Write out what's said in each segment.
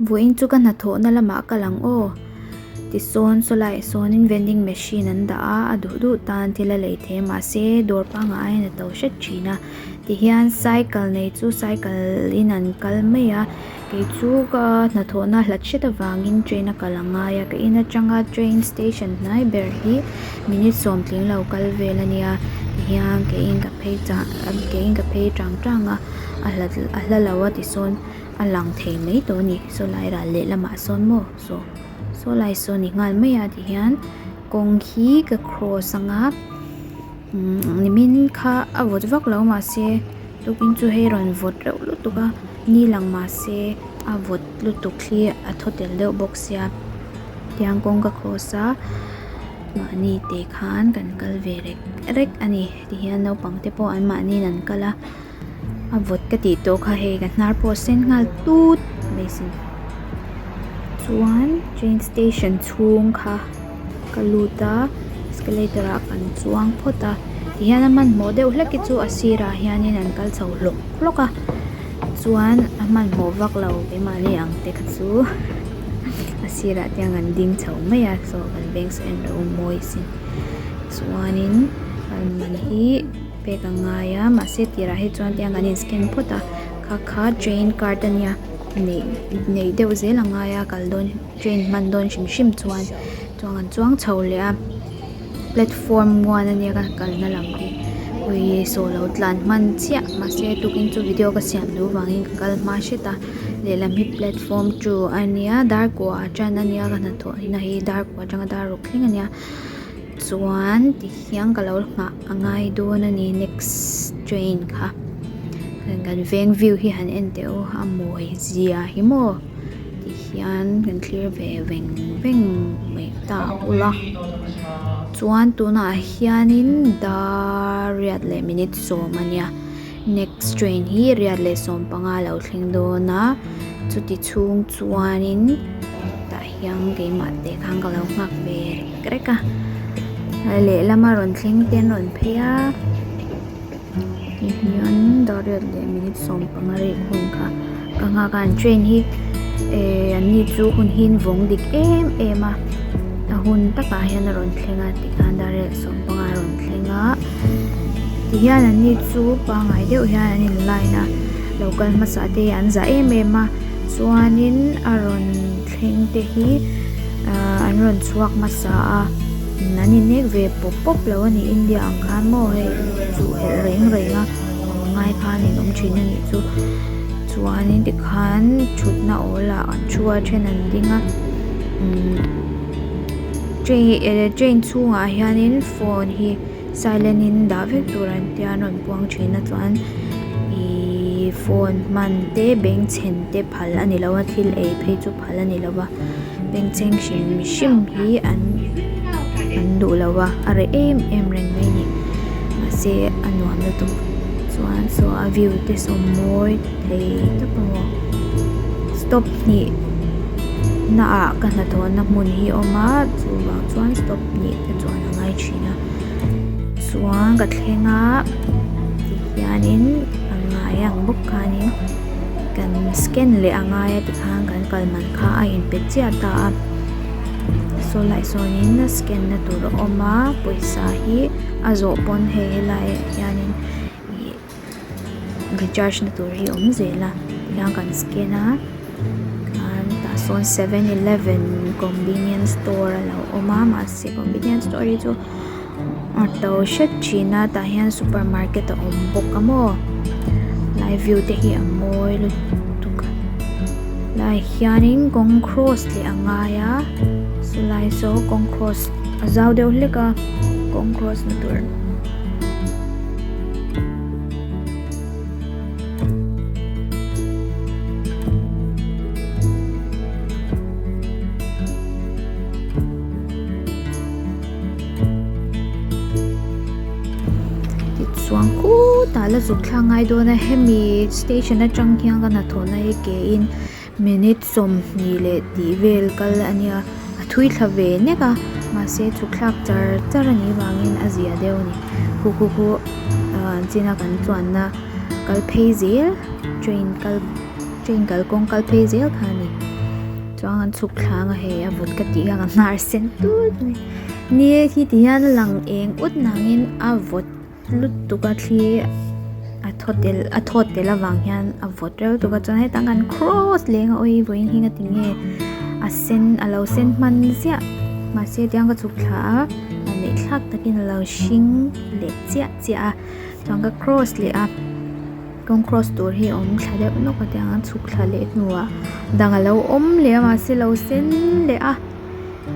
Vawiin chu ka hnathawhna lamah ka lang aw. Tisawn sawlaiah sawnin vending machine an dah a, a duh duh tan thil a lei thei a mahse dawr pangngai aiin a to hret thin a. Tihian cycle nei chu cycle in an kal mai a, kei chu ka hnathawhna hlat hret avangin train a kal a ngai a, ka in atanga train station hnai ber hi minute sawmtling lo kal vel a nia tihian keiin ka phei chah keiin ka phei tang tang a, a hlat a hla lo a tisawn. A lang thei mai tawh a ni saw lai ral leh lamah sawn maw saw saw lai saw ni nghal mai a tihian kawng hi ka cross anga umm nimin kha a vawt vak lo mahse tukin chu hei rawn vawt reuh lutuk a ni lang mahse a vawt lutuk hi a thaw tel deuh bawk sia tiang kawng ka cross a mahni te khan kan kal ve rek rek a ni tihian naupang te pawh an mahniin an kal a. A vawt ka tih tawh kha hei ka hnar pawh a sen nghal tut mai sin chuan train station chhung kha ka lut a escalator ah kan chuang phawt a tihian a hmanhmawh deuh hlek hi chu a sirah hianin an kal chho hlawk hlawk a chuan a hmanhmawh vak lo keimahni ang te kha chu a sirah te hian kan ding chho mai a saw kan veng saw en rawh u mawi sin chuanin man hi. Pek a ngai a mahse tirah hi chuan tiang an in scan phawt a kha kha train card ania neih neih deuh zel a ngai a kal dawn train hman dawn hrim hrim chuan chuan an chuang chho leh a platform one ania ka kalna lam hi ui saw lo tlan hman chiah mahse tukin chu video ka siam duh vangin ka kal hma hret a lehlam hi platform two ania dar kua a tan ania ka hnathawh na hi dar kua atanga dar ruk thleng ania. Chuan tihian ka lo nghah a ngai dawn a ni next train kha kan veng view hi han en teh u a mawi zia hi maw tihian kan thlir ve veng veng mai ta ula chuan tunah hianin dar riat leh minute sawm a nia next train hi riat leh sawmpanga a lo thleng dawn a chuti chhung chuanin tah hian keimah te khan ka lo nghak ve rek rek a lehlama rawn thleng te an rawn phei a tihian dar riat leh minute sawmpanga rek hun kha ka nghak a an train hi eh an ni chu hun hi an vawng dik em em a a hun takah hian a rawn thleng a tikhan dar riat sawmpanga a rawn thleng a tihian an ni chu pangngai deuh hian an in line a lo kal hmasa te hi an zah em em a chuanin a rawn thleng te hi ahh an rawn chhuak hmasa a an innek ve pawp pawp lo a ni India ang khan maw hei chuh helh reng reng a awm ngai khan in awm thin a nih chu chuanin tikhan thutna awl ah an thu a then an ding a umm train train chhungah hianin phone hi silent in dah vek tur an tia an rawn puang thin a chuan ihh phone hman te bengchhen te phal a ni lo a thil ei phei chu phal a ni lo va bengchheng hrim hrim hi an an duh lo va a reh em em reng mai a ni mahse a nuam lutuk chuan saw a view te saw mawi thei tawp a maw stop hnih naah ka hnathawhna hmun hi a awm a chuvang chuan stop hnih te chuan a ngai thin a chuan ka thleng a tihianin a ngai ang bawk khanin kan scan leh a ngai a tikhan kan kal man kha a inpe chiah ta a saw lai sawnin a scan na tur a awm a pawisa hi a zawh pawn hei helaiah hianin ih recharge na tur hi a awm zel a tihian kan scan a khan tah sawn seven eleven convenience store a lo awm a mahse convenience store hi chu a to hret thin a tah hian super market a awm bawk a maw lai view te hi a mawi lutuk a lai hianin kawng cross leh a ngai a sawlai saw kawng cross a zau deuh hlek a kawng cross na tur. Tichuan khutah la zuk thlak ngai dawn a hemi station atang hian ka hnathawhna hi ke in minute 20 leh tih vel kal a nia a thui thla ve nek a. Mahse chhuk thlak char char a nih vangin a zia deuh a ni. Khu khu khu ah an china kan chuanna kal phei zel train kal train kalkawng kal phei zel kha a ni. Chuan an chhuk thla anga hei a vawt ka tih kha ka hnar sen tut mai. Ni e khi ti hian a lang eng ut nangin a vawt lutuk a thli a thaw tel a thawt tel avang hian a vawt reuh lutuk a chuan hetah kan cross leng a awii vawiin hi ngati nge a sen a lo sen hman ziah mahse tiang ka chhuk thla a a neih thlak takin a lo hring leh chiah chiah a chuan ka cross leh a kawng cross tur hi a awm thla deuh nawk a tiang an chhuk thla leh hnuah dang a lo awm leh a mahse lo sen leh a.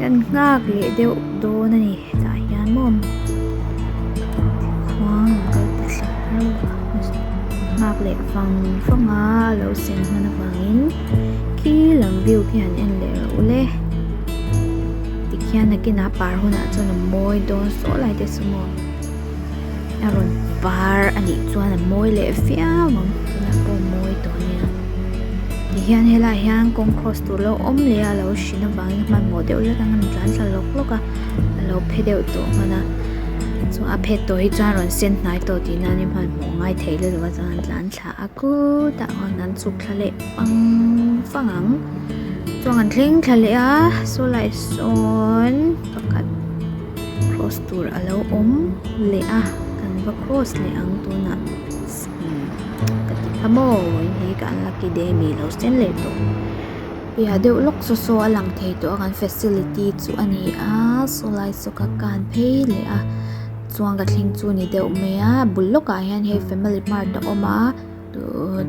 Kan nghak leh deuh dawn a ni hetah hian maw khuang an kal ta thla reuh a nghak leh vang vang a a lo sen hman avangin khi lam view khi han en leh rawh ule tikhian nakinah par hunah chuan a mawi dawn saw lai te saw maw a rawn par a nih chuan a mawi leh viau ang tunah pawh a mawi tawh ania tihian helaiah hian kawng cross tur lo awm leh a lo hrin avangin hmanhmawh deuh hlek ang a ni tlan thla lawk lawk a a lo phe deuh tawh hman a chuan a phet tawh hi chuan rawn sen hnai tawh tihna a ni hmanhmawh ngai thei lutuk a chuan an tlan thla a khutah khan an chhuk thla leh pang fang ang chuan an thleng thla leh a saw lai sawn pakhat. Cross tur a lo awm leh a kan va cross leh ang tunah ka ti kha maw vawiin hi ka unlucky day mi lo sen leh tawh piah deuh lawk saw saw a lang thei tawh a kan facility chu a ni a saw lai saw ka kan phei leh a chuan ka thleng chu a ni deuh mai a bul lawkah hian hei family mart a awm a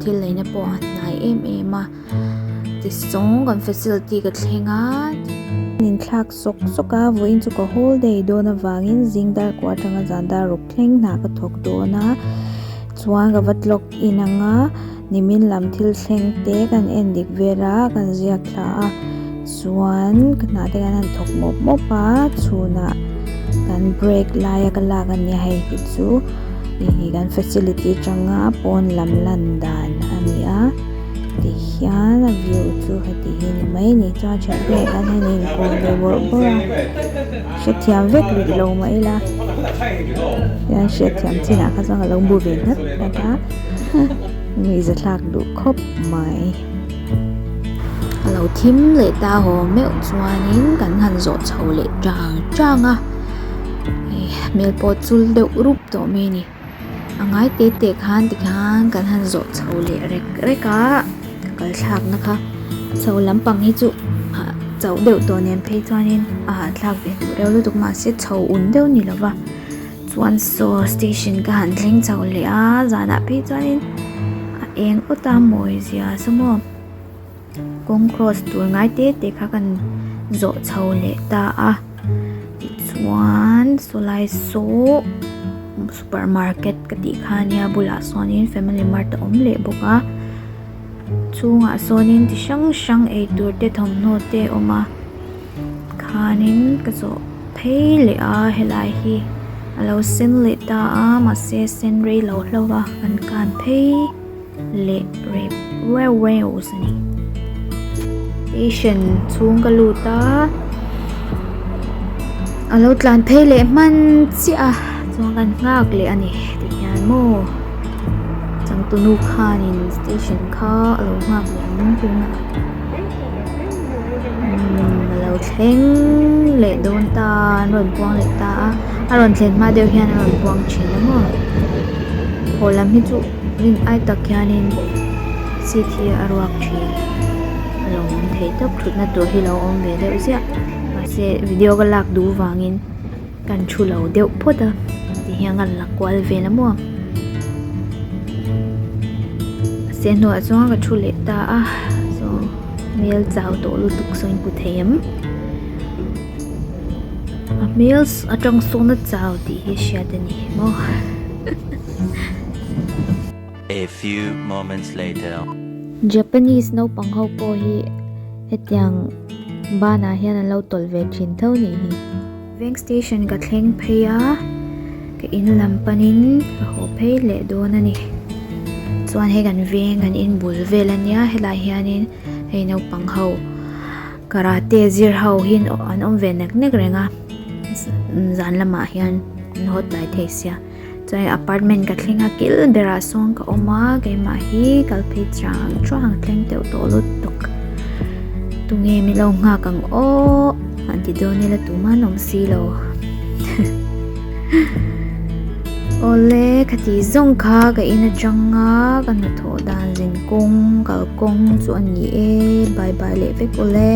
thil leina pawh a hnai em em a tisawng kan facility ka thleng a. Inthlak sawk sawk a vawiin chu ka holiday dawn avangin zing dar kua atanga zan dar ruk thleng hna ka thawk dawn a chuan ka va clock in ang a nimin lam thil thleng te kan en dik vel a kan ziak thla a chuan ka hna te kan han thawk mawp mawp a chhunah kan break laia ka lak ania hei hi chu ih kan facility atanga pawn lam lan dan a ni a tihian a view chu heti hi ni mai a ni chuan a then te khan hei an inkawm ve bawrh bawrh a hrethiam vek rih lo mah ila hian hriatthiam chinah kha chuan ka lo bu ve nghat nghat a nuihza thlak duh khawp mai. A lo thim leh ta haw meuh chuanin kan han zawh chho leh tang tang a hei hmel pawh chul deuh rup tawh mai a ni a ngai te te khan tikhan kan han zawh chho leh rek rek a ka kal thlakna kha chho lampang hi chu ah chauh deuh tawh nen phei chuanin a hahthlak ve duh reuh lutuk mahse chho un deuh ni lova chuan saw station ka han thleng chho leh a zanah phei chuanin a eng awt a mawi zia saw maw kawng cross tur ngai te te kha kan zawh chho leh ta a tichuan saw lai saw super market ka tih kha ania bulah sawnin family mart a awm leh bawk a chhungah sawnin ti hrang hrang eitur te thawmhnaw te a awm a khanin ka zawh phei leh a helai hi a lo sen leh ta a mahse sen rei lo hlauh a kan kan phei leh rep reu reu a ni. Station chhung ka lut a a lo tlan phei leh hman chiah a chuan kan nghak leh a ni tihian maw changtunu khanin station kha a lo nghak leh ang tunah. Umm a lo thleng leh dawn ta an rawn puang leh ta a a rawn thlen hma deuh hian a rawn puang thin a maw haw lam hi chu rin ai tak hianin seat hi a ruak thin a lo awm thei tawp thutna tur hi lo awm ve deuh ziah mahse video ka lak duh vangin kan thu lo deuh phawt a tihian kan la kual vel a maw a sen hnuah chuan ka thu leh ta a saw hmel chau tawh lutuk saw in hmu thei em a hmel atang sawn a chau tih hi hriat a ni maw. A few moments later. Japanese naupang ho pawh hi hetiang banah hian an lo tawlh ve thin tho nih hi. Veng station ka thleng phei a, ka in lam panin ka haw phei leh dawn a ni. Chuan hei kan veng kan in bul vel a nia helai hianin hei naupang ho karate zir ho hi an awm ve nek nek reng a. zan lamah hian an haw tlai thei sia chuan apartment ka thleng a kil berah sawn ka awm a keimah hi kal phei chang chuang thleng deuh tawh lutuk tunge min lo nghak ang aw han ti dawn ila tumah an awm silo awle khati zawng kha ka in atang a ka hnathawh dan zin kawng kal kawng chu a ni e bye bye leh vek awle.